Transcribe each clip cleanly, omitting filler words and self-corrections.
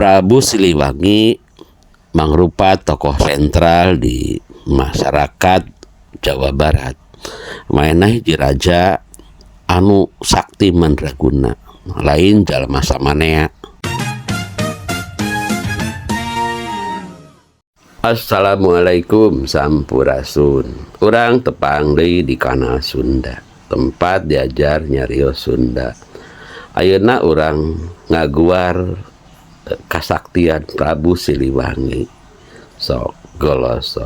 Prabu Siliwangi mangrupa tokoh sentral di masyarakat Jawa Barat. Manehna hiji raja anu sakti mandraguna, lain jalma samanea. Assalamualaikum sampurasun. Urang tepang deui di kanal Sunda, tempat diajar nyarios Sunda. Ayeuna urang ngaguar kasaktian Prabu Siliwangi. Sok goloso.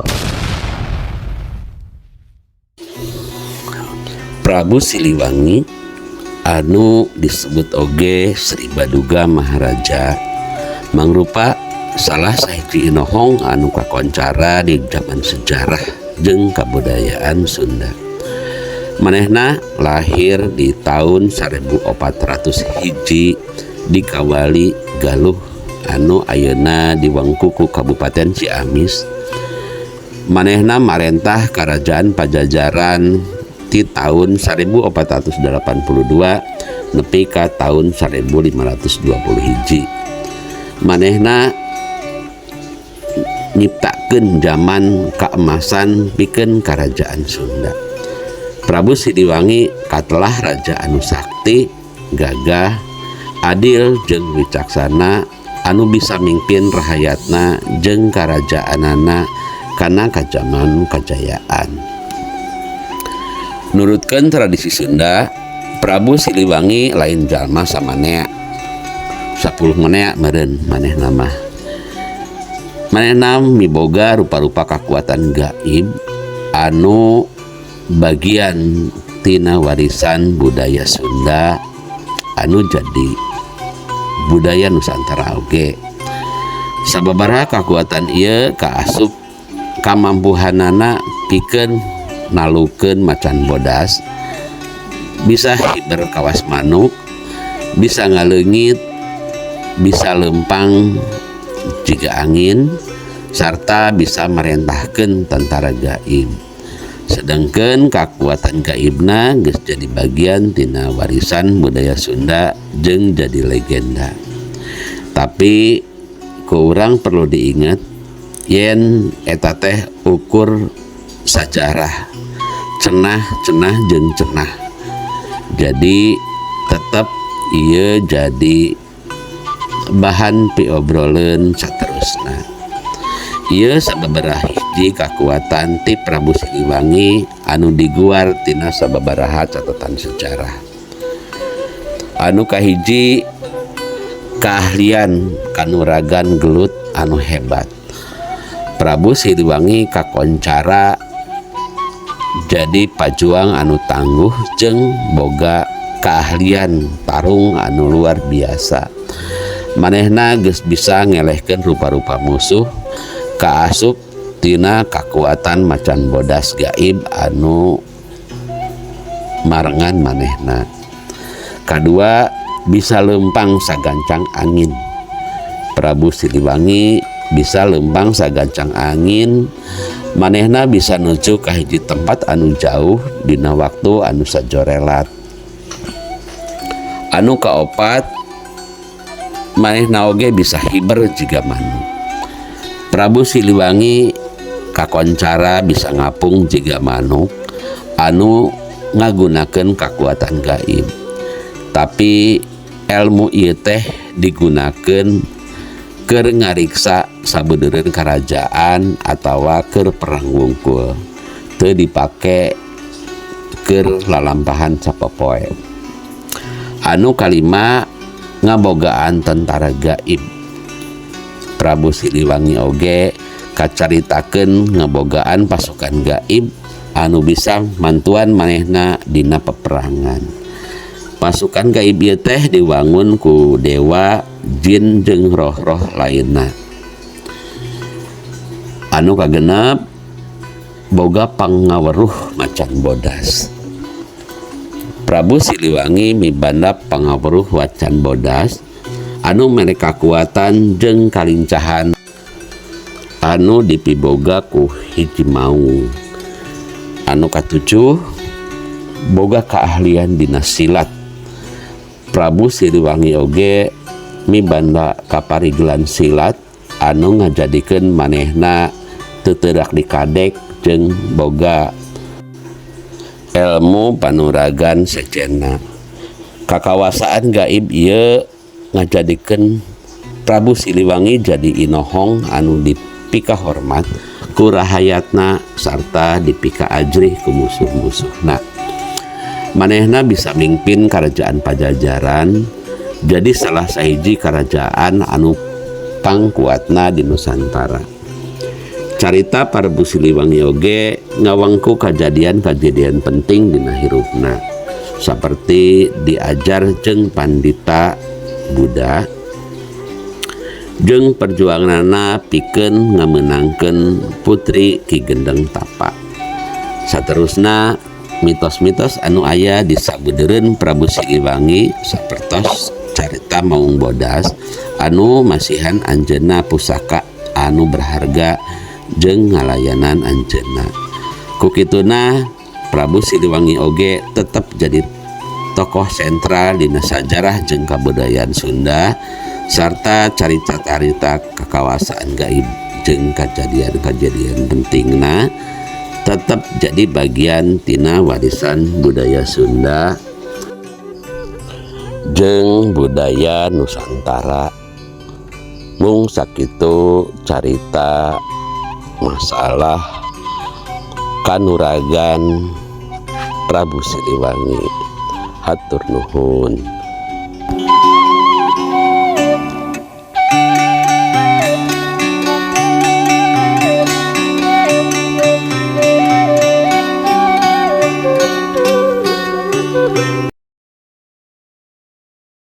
Prabu Siliwangi anu disebut oge Sri Baduga Maharaja mangrupa salah sahiji inohong anu kakoncara di zaman sejarah jeung kabudayaan Sunda. Manehna lahir di tahun 1401 di Kawali Galuh anu ayeuna di Wangkuku Kabupaten Ciamis. Manehna marentah Kerajaan Pajajaran di tahun 1482 nepi ka tahun 1521. Manehna nyiptakeun zaman keemasan pikeun Kerajaan Sunda. Prabu Siliwangi katelah raja anu sakti, gagah, adil jeung wicaksana anu bisa mimpin rahayatna jeung karajaanana kana kajaman kajayaan. Nurutkeun tradisi Sunda, Prabu Siliwangi lain jalma samanea. 10 manea meureun manehna mah. Manehna miboga rupa-rupa kakuatan gaib anu bagian tina warisan budaya Sunda anu jadi budaya Nusantara oge. Sababaraha kakuatan ieu kaasup kamampuhanana pikeun nalukeun macan bodas, bisa hiber kawas manuk, bisa ngaleungit, bisa lempang jiga angin, sarta bisa merentahkeun tentara gaib. Sedangkan kakuatan gaibna geus jadi bagian tina warisan budaya Sunda jeung jadi legenda. Tapi ku urang perlu diingat yen eta teh ukur sajarah, cenah cenah jeung cenah. Jadi tetep ieu jadi bahan piobroleun saterusna. Ieu sababaraha hiji kakuatan ti Prabu Siliwangi anu diguar tina sababaraha catatan sejarah. Anu kahiji, keahlian kanuragan gelut anu hebat. Prabu Siliwangi kakoncara jadi pajuang anu tangguh jeung boga keahlian tarung anu luar biasa. Manehna geus bisa ngelehkeun rupa-rupa musuh kaasup tina kakuatan macan bodas gaib anu marengan manehna. Kadua, bisa lempang sagancang angin. Prabu Siliwangi bisa lempang sagancang angin. Manehna bisa nuju ka hiji tempat anu jauh dina waktu anu sajorelat. Anu kaopat, manehna oge bisa hiber jiga manuk. Prabu Siliwangi kakoncara bisa ngapung jiga manuk anu ngagunakeun kakuatan gaib. Tapi ilmu ieu teh digunakeun keur ngariksa sabeudeureuan karajaan atawa keur perang wungkul, teu dipake keur lalampahan sapopoe. Anu kalima, ngabogaan tentara gaib. Prabu Siliwangi oge kacaritakeun ngabogaan pasukan gaib anu bisa mantuan manehna dina peperangan. Pasukan gaib ieu teh diwangun ku dewa, jin jeung roh-roh lainna. Anu kagenep, boga pangaweruh macan bodas. Prabu Siliwangi mibanda pangaweruh macan bodas anu mere kakuatan jeung kalincahan anu dipiboga ku hiji maung. Anu katujuh, boga keahlian dina silat. Prabu Siliwangi oge Mibanda kaparigelan silat anu ngajadikeun manehna teu teurak dikadek jeung boga elmu panuragan sejenna. Kakawasaan gaib ieu ngajadikeun Prabu Siliwangi jadi inohong anu dipikahormat ku rahayatna sarta dipika ajrih ku musuh-musuhna. Manehna bisa mingpin Kerajaan Pajajaran jadi salah sahiji kerajaan anu pangkuatna di Nusantara. Carita Prabu Siliwangi oge ngawangku kajadian-kajadian penting dina hirupna, seperti diajar jeung pandita Buddha jeung perjuanganna pikeun ngamenangkeun putri Ki Gendeng Tapa. Saterusna, mitos-mitos anu aya di sabudeureun Prabu Siliwangi sapertos carita Maung Bodas anu masihan anjeunna pusaka anu berharga jeung ngalayanan anjeunna. Ku kituna Prabu Siliwangi oge tetep jadi tokoh sentral dina sajarah jeung kabudayaan Sunda, sarta carita-carita kakawasaan gaib jeung kajadian-kajadian pentingna tetep jadi bagian tina warisan budaya Sunda jeung budaya Nusantara. Mung sakitu carita masalah kanuragan Prabu Siliwangi. Hatur nuhun.